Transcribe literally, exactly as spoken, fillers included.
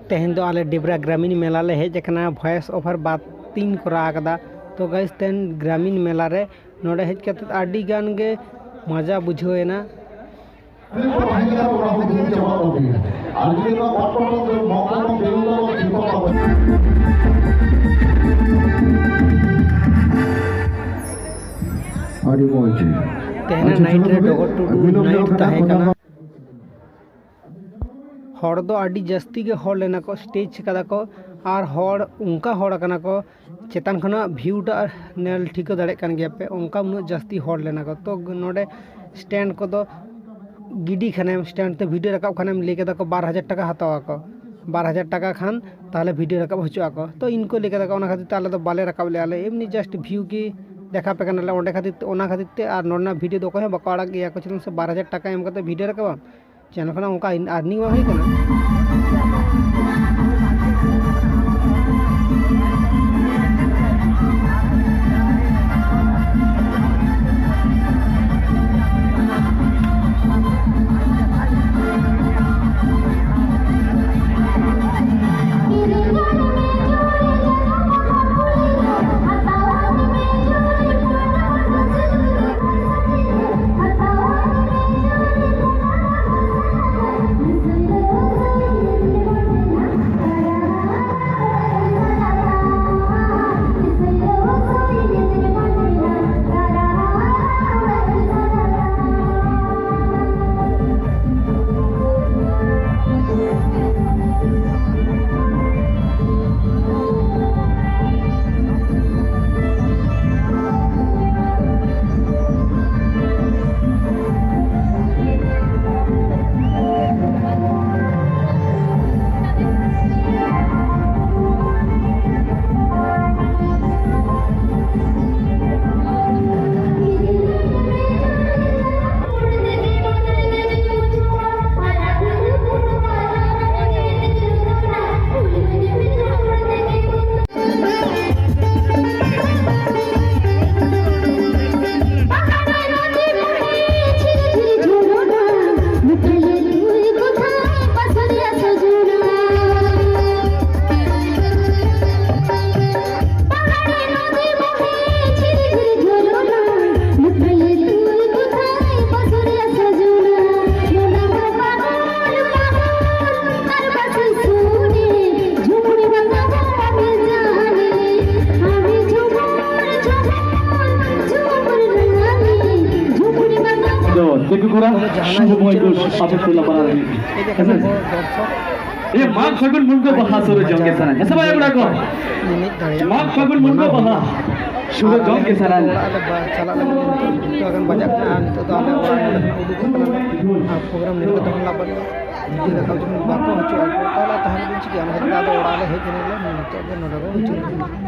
ᱛᱮᱦᱮᱧ ᱫᱚ ᱟᱞᱮ ᱰᱤᱵᱨᱟ ᱜᱨᱟᱢᱤᱱ ᱢᱮᱞᱟ ᱞᱮ ᱦᱮᱡ ᱟᱠᱟᱱᱟ, voice over ᱵᱟᱨ ᱛᱤᱧ ᱠᱚᱨᱟᱣ ᱟᱠᱟᱫᱟ᱾ ᱛᱚ guys, ᱛᱮᱦᱮᱧ ᱜᱨᱟᱢᱤᱱ ᱢᱮᱞᱟ ᱨᱮ ᱱᱚᱰᱮ ᱦᱮᱡ ᱠᱟᱛᱮ ᱟᱹᱰᱤ ᱜᱟᱱ ᱜᱮ ᱢᱚᱡᱟ ᱵᱩᱡᱷᱟᱹᱣ ᱮᱱᱟ᱾ ᱟᱹᱰᱤ ᱢᱚᱡᱽ᱾ ᱛᱮᱦᱮᱧᱟᱜ ᱟᱪᱪᱷᱟ, night ᱨᱮ ᱪᱚᱞᱚ ᱰᱚᱜᱚᱨ ᱴᱩᱰᱩ ᱵᱤᱞᱚᱢ night ᱧᱚᱜ ᱠᱟᱱᱟ ᱛᱟᱦᱮᱸ ᱚᱱᱟ ᱠᱟᱱᱟ᱾ ᱦᱚᱲ ᱫᱚ ᱟᱹᱰᱤ ᱡᱟᱹᱥᱛᱤ ᱜᱮ ᱦᱚᱲ ᱞᱮᱱᱟ ᱠᱚ, stage ᱠᱟᱫᱟ ᱠᱚ, ᱟᱨ ᱦᱚᱲ ᱚᱱᱠᱟ ᱦᱚᱲ ᱠᱟᱱᱟ ᱠᱚ, ᱪᱮᱛᱟᱱ ᱠᱷᱚᱱᱟᱜ view ᱴᱟᱜ ᱧᱮᱞ ᱴᱷᱤᱠᱟᱹ ᱫᱟᱲᱮᱭᱟᱜ ᱠᱟᱱ ᱜᱮᱭᱟ ᱯᱮ, ᱚᱱᱠᱟ ᱩᱱᱟᱹᱜ ᱡᱟᱹᱥᱛᱤ ᱦᱚᱲ ᱞᱮᱱᱟ ᱠᱚ᱾ ᱛᱚ ᱱᱚᱰᱮ stand ᱠᱚᱫᱚ ᱜᱤᱰᱤ ᱠᱷᱟᱱᱮᱢ, stand ᱛᱮ video ᱨᱟᱠᱟᱵ ᱠᱷᱟᱱᱮᱢ, ᱞᱟᱹᱭ ᱠᱮᱫᱟ ᱠᱚ ᱵᱟᱨ ᱦᱟᱡᱟᱨ ᱴᱟᱠᱟ ᱦᱟᱛᱟᱣ ᱟᱠᱚ, ᱵᱟᱨ ᱦᱟᱡᱟᱨ ᱴᱟᱠᱟ ᱠᱷᱟᱱ ᱛᱟᱦᱚᱞᱮ video ᱨᱟᱠᱟᱵ ᱦᱚᱪᱚᱜ ᱟᱠᱚ᱾ ᱛᱚ ᱤᱱᱠᱩ ᱞᱟᱹᱭ ᱠᱮᱫᱟ ᱠᱚ, ᱚᱱᱟ ᱠᱷᱟᱹᱛᱤᱨ ᱛᱮ ᱟᱞᱮ ᱫᱚ ᱵᱟᱞᱮ ᱨᱟᱠᱟᱵ ᱞᱮᱫᱼᱟ, ᱟᱞᱮ ᱮᱢᱱᱤ just view ᱜᱮ ᱫᱮᱠᱷᱟᱣ ᱯᱮ ᱠᱟᱱᱟᱞᱮ ᱚᱸᱰᱮ ᱠᱷᱟᱹᱛᱤᱨ ᱛᱮ, ᱚᱱᱟ ᱠᱷᱟᱹᱛᱤᱨ ᱛᱮ᱾ ᱟᱨ ᱱᱚᱰᱮᱱᱟᱜ video ᱫᱚ ᱚᱠᱚᱭ ᱦᱚᱸ ᱵᱟᱠᱚ ᱟᱲᱟᱜ ᱜᱮᱭᱟ ᱠᱚ, ᱪᱮᱫᱟᱜ ᱥᱮ ᱵᱟᱨ ᱦᱟᱡᱟᱨ ᱴᱟᱠᱟ ᱮᱢ ᱠᱟᱛᱮ video ᱨᱟᱠᱟᱵᱟᱢ, channel ᱠᱷᱚᱱᱟᱜ ᱚᱱᱠᱟ earning ᱵᱟᱝ ᱦᱩᱭᱩᱜ ᱠᱟᱱᱟ᱾ ᱡᱟᱦᱟᱱᱟᱜ ᱜᱮ ᱥᱩᱵᱷᱚᱢᱚᱭ ᱩᱪᱟᱹᱲ ᱜᱷᱳᱥ ᱵᱟᱹᱲᱤᱡ ᱟᱵᱚ ᱴᱚᱞᱟ ᱯᱟᱲᱟ ᱨᱤᱱᱤᱡ᱾ ᱦᱮᱡ ᱟᱠᱟᱱᱟ ᱠᱚ ᱫᱚᱨᱥᱚᱠ᱾ ᱮ, ᱢᱟᱜᱽ ᱯᱷᱟᱹᱜᱩᱱ ᱢᱩᱱᱜᱟᱹ ᱵᱟᱦᱟ ᱥᱩᱨ ᱡᱚᱝ ᱜᱮ ᱥᱟᱱᱟᱧ᱾ ᱦᱮᱸ ᱥᱮ ᱵᱟᱝ, ᱠᱚᱲᱟ ᱠᱚ? ᱮᱱᱮᱡ ᱫᱟᱲᱮᱭᱟᱜ ᱢᱟᱜᱽ ᱯᱷᱟᱹᱜᱩᱱ ᱢᱩᱱᱜᱟᱹ ᱵᱟᱦᱟ᱾ ᱥᱩᱨ ᱡᱚᱝ ᱜᱮ ᱥᱟᱱᱟᱧ᱾ ᱚᱲᱟᱜ ᱨᱮ ᱵᱟ-, ᱪᱟᱞᱟᱜ ᱞᱟᱹᱜᱤᱫ ᱡᱩᱛᱟᱹ ᱜᱟᱱ ᱵᱟᱡᱟᱜ ᱠᱟᱱᱟ᱾ ᱟᱨ ᱱᱤᱛᱚᱜ ᱫᱚ ᱟᱞᱮ ᱚᱲᱟᱜ ᱨᱮ ᱩᱰᱩᱠᱚᱜ ᱠᱟᱱᱟ᱾ ᱟᱨ ᱯᱨᱳᱜᱨᱟᱢ ᱱᱤᱛᱚᱜ ᱫᱚ ᱦᱟᱸᱜ ᱵᱟᱹᱱᱩᱜᱼᱟ᱾ ᱡᱩᱫᱤ ᱫᱟᱠᱟ ᱩᱛᱩ ᱵᱟᱠᱚ ᱦᱚᱪᱚᱣᱟᱜᱼᱟ, ᱛᱟᱦᱚᱞᱮ ᱛᱟᱦᱮᱸ ᱫᱚ ᱪᱤᱠᱟᱹᱭᱟ? ᱚᱱᱟ ᱠᱷᱟᱹᱛᱤᱨ ᱛᱮ ᱟᱫᱚ ᱚᱲᱟᱜ ᱞᱮ ᱦᱮᱡ ᱮᱱᱟ, ᱱᱤᱛᱚᱜ ᱫᱚ ᱱᱚᱰᱮ ᱵᱚ ᱢᱩᱪᱟᱹᱫ ᱮᱫᱟ᱾